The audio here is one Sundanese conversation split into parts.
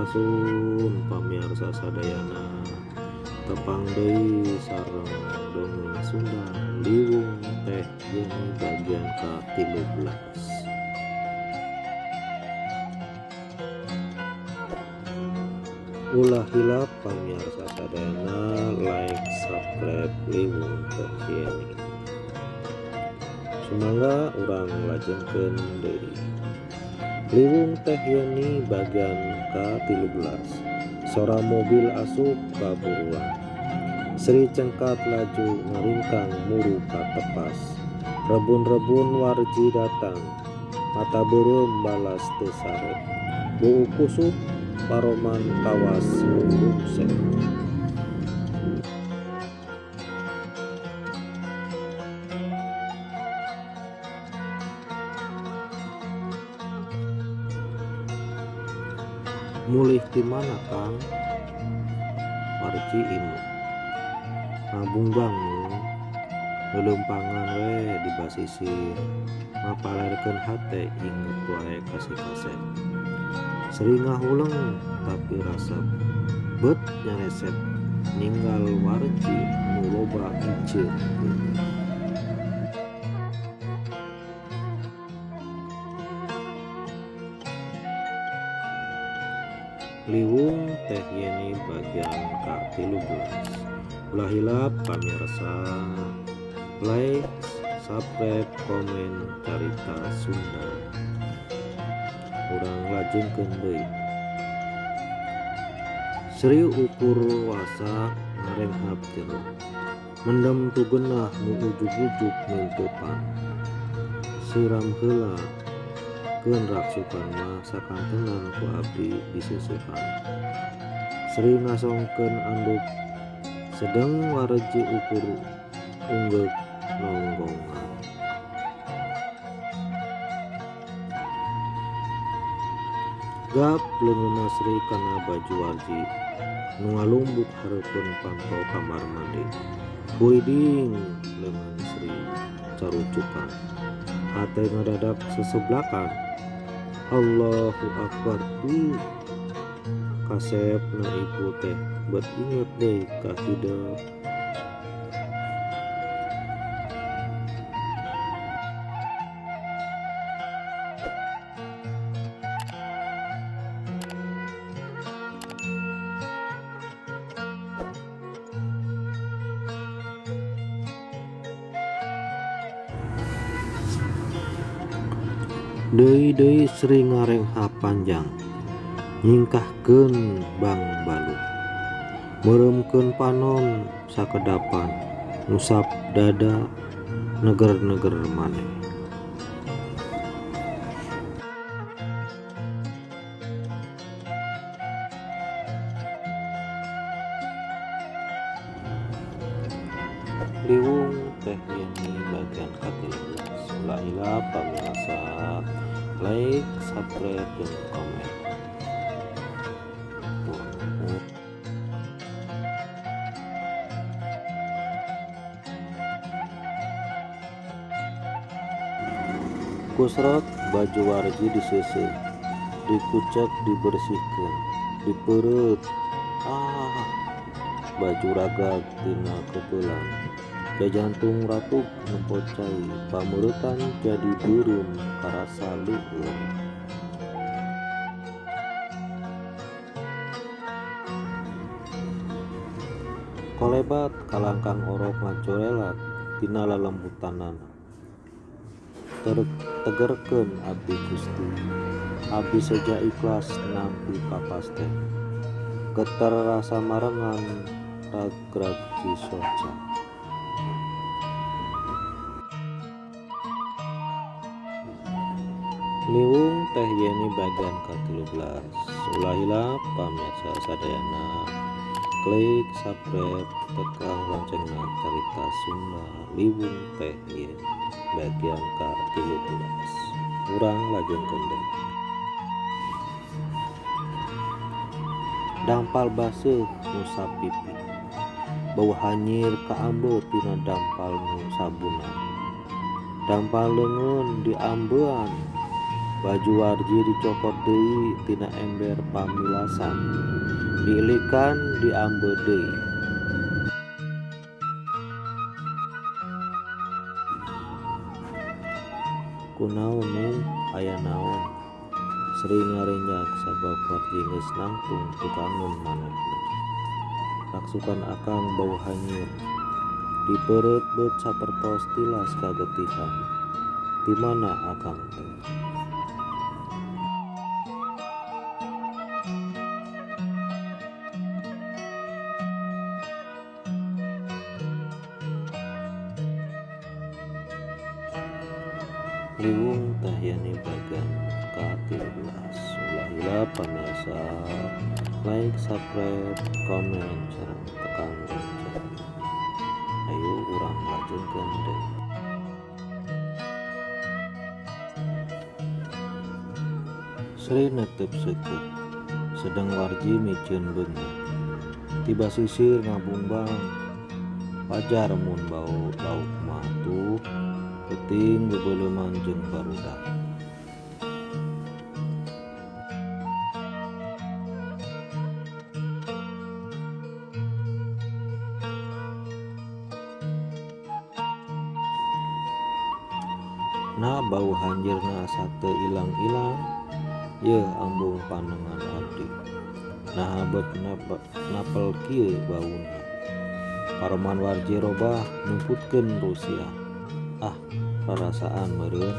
Sampurasun pamiarsa sadayana. Tepang deui sareng dongeng Sunda Liwung Teh Yeni bagian ka-13. Ulah hilap pamiarsa sadayana like, subscribe Liwung Teh Yeni. Sumangga urang lajengkeun deui. Liwung Teh Yeni bagian ka-13. Sora mobil asup kaburuan. Sri cengkat laju ngaringkang muru katepas. Rebun-rebun warji datang. Mata beureum balas teu sare. Buuk kusut paroman kawas rungsek. Mulih ti mana Kang? Warji imut. Ngabungbang nu leuleumpangan we di basisir. Mapalerkeun hate inget wae ka si kasep. Sri ngahuleng tapi rasa beut nyaresep ninggal warji nu loba iceun. Liwung Teh Yeni bagian ka-13. Ulah hilap pamirsa, like, subscribe, komen Carita Sunda. Urang lajengkeun deui. Sri ukur wasa ngarenghap jero. Mendem tu geunah nu ujug-ujug neuteupan. Siram heula keun raksukan mah sakantenan ku abdi diseusehan. Sri ngasongkeun anduk sedeng warji ukur unggeuk nonggongan. Gap leungeunna Sri kana baju warji nu ngalumbuk hareupeun panto kamar mandi. Kuriding leungeun Sri carucukan. Hate ngadadak seseblakan. Allahu Akbar tuh kasepna ibu teh bet inget deui ka hidep. Deui-deui Sri ngarenghap panjang nyingkahkeun bangbaluh, meureumkeun panon sakedapan, ngusap dada neger-neger maneh. Liwung Teh Yeni bagian ka-13. Ulah hilap pamirsa, like, subscribe, dan komen. Kusrot baju warji diseuseuh, dikucek dibersihkeun, dipeureut. Ah, baju ragag tina kepeulan. Jajantung ratug nempo cai, pameuretan jadi beureum karasa leueur. Kolebat kalangkang orok ngacorelat tina lalembutanana. Tegerkeun abdi Gusti, abdi seja ikhlas nampi papasten. Geter rasa marengan ragrag cisoca. Liwung Teh Yeni bagian ka-13. Ulah hilap pamirsa sadayana, klik subscribe, tekan loncengna Carita Sunda Liwung Teh Yeni bagian ka-13. Urang lajengkeun deui. Dampal baseuh ngusap pipi, bau hanyir kaambe tina dampal nu sabunan. Dampal leungeun diambean Baju Warji dicokot deui tina ember pamilasan. Diilikan diambeu deui. Kunaon Nung, aya naon? Sri ngarenjak sabab Warji geus nangtung tukangeun manehna. Raksukan akang bau hanyir. Dipeureut beut sapertos tilas kagetihan. Ti mana akang teh? Liwung teh yani bagian ka-13. Ulah hilap pamirsa, like, subscribe, komen, sareng tekan lonceng. Ayo urang lajengkeun deui. Sri netep seukeut, sedeng Warji miceun beungeut. Tiba sisir ngabungbang, wajar mun bau lauk mah tuh peuting bebeuleman jeung barudak. Na bau hanjeurna asa teu ilang-ilang, yeuh ambung panengan abdi. Naha beut napel kieu bauna. Paroman Warji robah nyumputkeun rusiah. Ah, rarasaan meureun.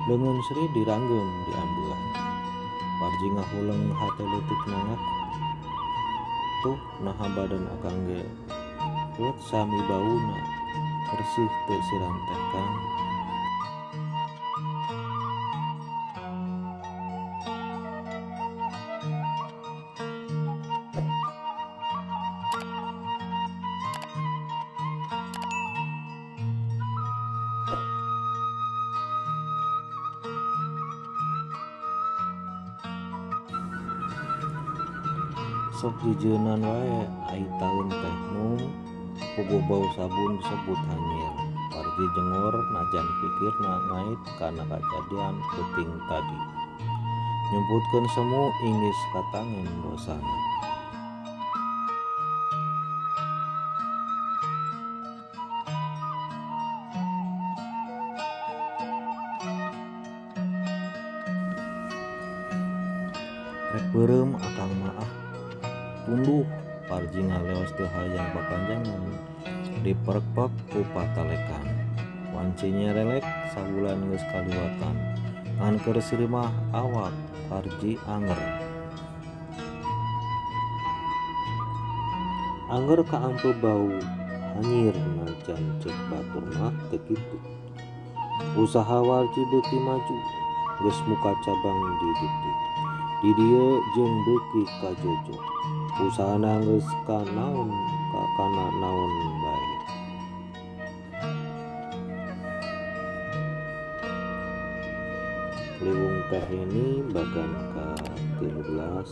Leungeun Sri diranggeum diambean. Warji ngahuleng hate leutik ngaku. Tuh naha badan akang ge beut sami bauna. Bersih teu siram teh Kang. Sok jijeunan wae ai taun teh mung puguh bau sabun disebut hanyir. Warji jengor najan pikirna ngait kana kajadian peuting tadi. Nyumputkeun semu inggis katangen dosana. Rek beureum akang mah ah. Tunduh Warji ngaleos teu hayang papanjangan diperkpek ku patalekan. Wanci nyerelek sabulan geus kaliwatan. Ngan keur sri mah awak Warji anger. Anger kaampe bau hanyir najan ceuk batur mah teu kitu. Usaha Warji beuki maju, geus muka cabang di ditu. Di dieu jeung beuki kajojo. Usahana geus ka naon ka kana naon bae. Liwung teh ini bagan ka-13.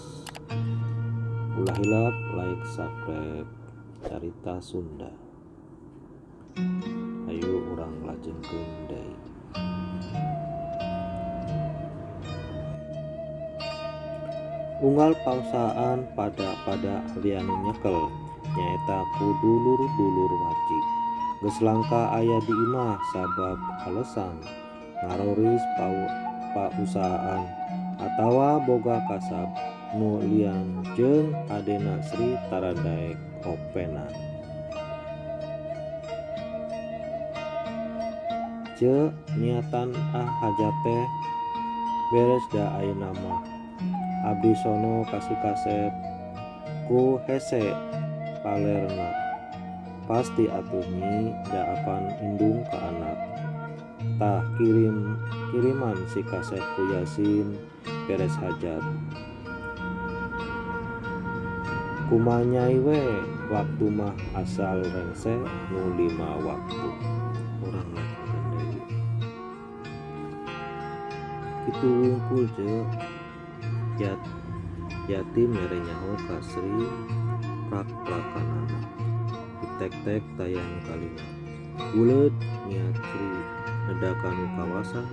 Ulah hilap like, subscribe Carita Sunda. Ayo urang lajengkeun deui. Unggal pausaan pada alian nyekel nyaeta ku dulur-dulur Warji. Geus langka aya di imah sabab alesan ngaroris pausahaan atawa boga kasab nu lian jeung adena Sri taradaek openan. Ce niatan ah hajat teh beres da ayeuna mah. Abdi sono kasih kasep ku hese palerna. Pasti atuh nyi da apan indung ka anak. Tah kiriman si kasep ku Yasin beres hajat. Kumanyai we waktu mah asal rengse nu 5 waktu. Urang lakukan deui. Kitu wungkul ce. Yati mere nyaho ka Sri prak-prakanana. Ditek-tek taya nu kaliwat. Buleud niat Sri neda kanu kawasa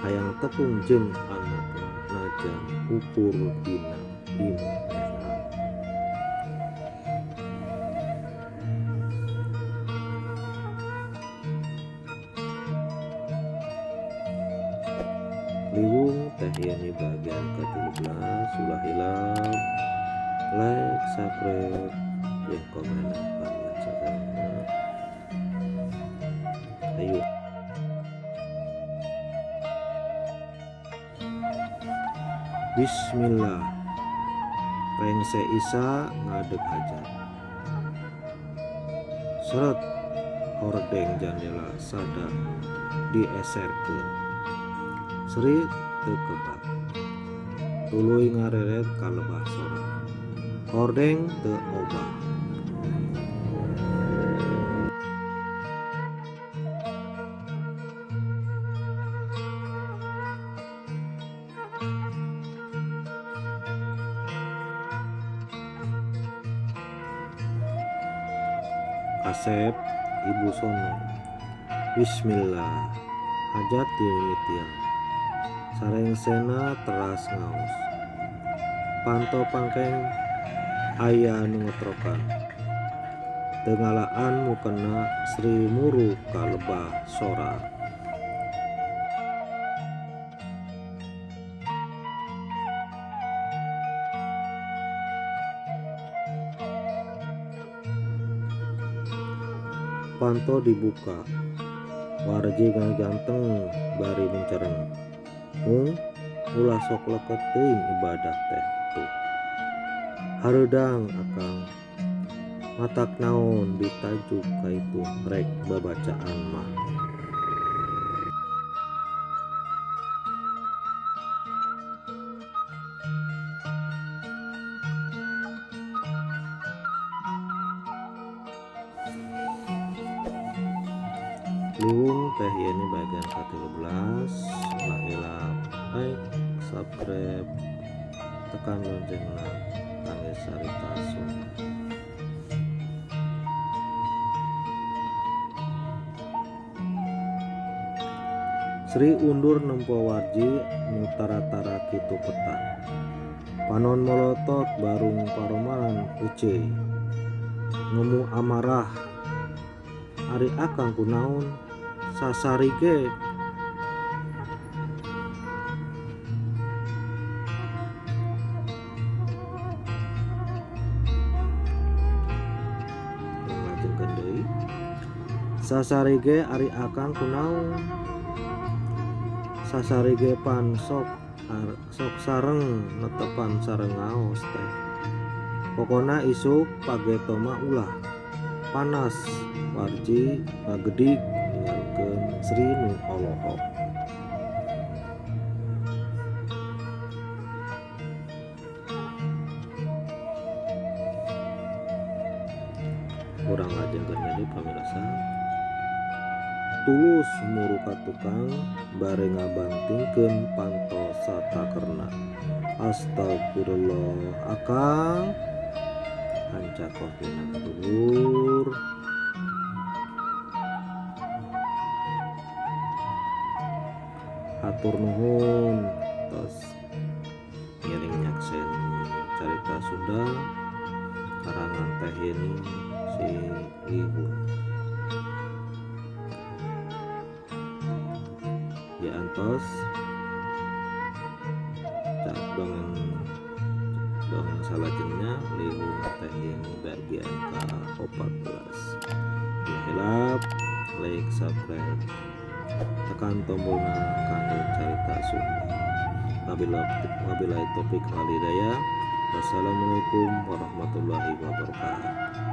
hayang tepung jeung anakna najan ukur dina imehna. Liwung Teh Yeni bagian ke-13. Ulah hilap like, subscribe, jeung komen pamirsa sadayana. Ayo. Bismillah. Rengse Isa ngadeg hajat. Seret hordeng jandela sada dieserkeun. Sri teu kebak. Tuluy ngareret ka lebah sora. Hordeng teu obah. Asep Ibu Sono. Bismillah. Hajat dimimitian. Sarengsena teras ngaos. Panto pangkeng aya anu ngetrokan. Teu ngalaan mukena Sri muru ka lebah sora. Panto dibuka. Warji ganteng bari mencereng. Mung ulah sok leket teuing ibadah teh tuh. Hareudang akang matak naon ditajuk kaitu rek babacaan mah. Liwung Teh Yeni bagian ke-13. Ulah hilap like, subscribe, tekan loncengna kangge carita Sunda. Sri undur nempo warji nu tara-tara kitu peta. Panon molotot barung paromaran uceuy. Ngemu amarah. Ari akang kunaon sasari ge. Lanjutkeun deui. Sasari ge ari akang kunaon sasari ge pan sok sok sareng netepan sareng ngaos teh. Pokona isuk pageto mah ulah panas. Warji ngagedig ninggalkeun Sri nu olohok. Urang lajengkeun deui pamirsa. Tulus muru ka tukang bare ngabantingkeun panto satakerna. Astagfirullah akang. Hanca kopina dulur. Hatur nuhun tos ngiring nyaksen carita Sunda karangan Teh Yeni si Ibu. Ya antos cak dongeng salajengna Liwung Teh Yeni bagian ke-14. Hilap like, subscribe, tekan tombolna kangge carita Sunda. Wabillahi taufik wal hidayah. Wassalamualaikum warahmatullahi wabarakatuh.